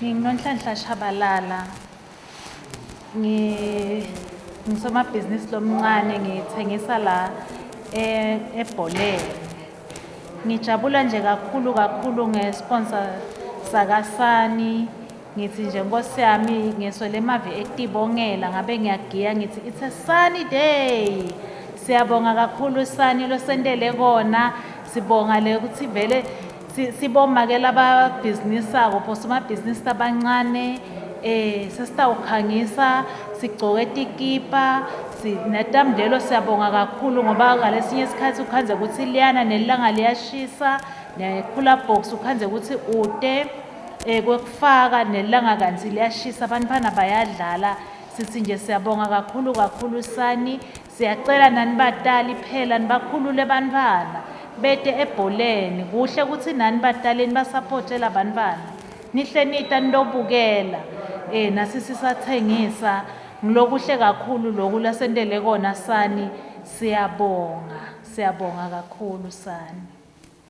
NginguNonhlanhla Shabalala. Ngisomabhizinisi lomncane, ngithengisa la ebholeni. Ngijabula nje kakhulu kakhulu nge-sponsor sakaSani. Ngithi nje Nkosi yami, ngeswele emavi ekutibongela, ngabe ngiyagiya ngithi it's a sunny day. Siyabonga kakhulu Sani losentele kona. Sibonga le ukuthi vele sibomake lababhizinisako, bosomabhizinisi labancane, sesitawukhangisa sigcoke tikipa netamndelo. Siyabonga kakhulu ngoba ngalesinye isikhathi ukhandze ukuthi liyana nelanga liyashisa, ne-cooler box ukhandze ukuthi ute kwekufaka nelanga kanti liyashisa, abantwana bayadlala. Sithi nje siyabonga kakhulu kakhulu Sani. Siyacela nani batali phela nibakhulule bantwana bete ebholeni. Kuhle ukuthi nani batali nibasapothe labantwana, nihle nita nitobukela, nasi sisathengisa. Ngilokuhle kakhulu loku lasentele kona Sani. Siyabonga, siyabonga kakhulu Sani.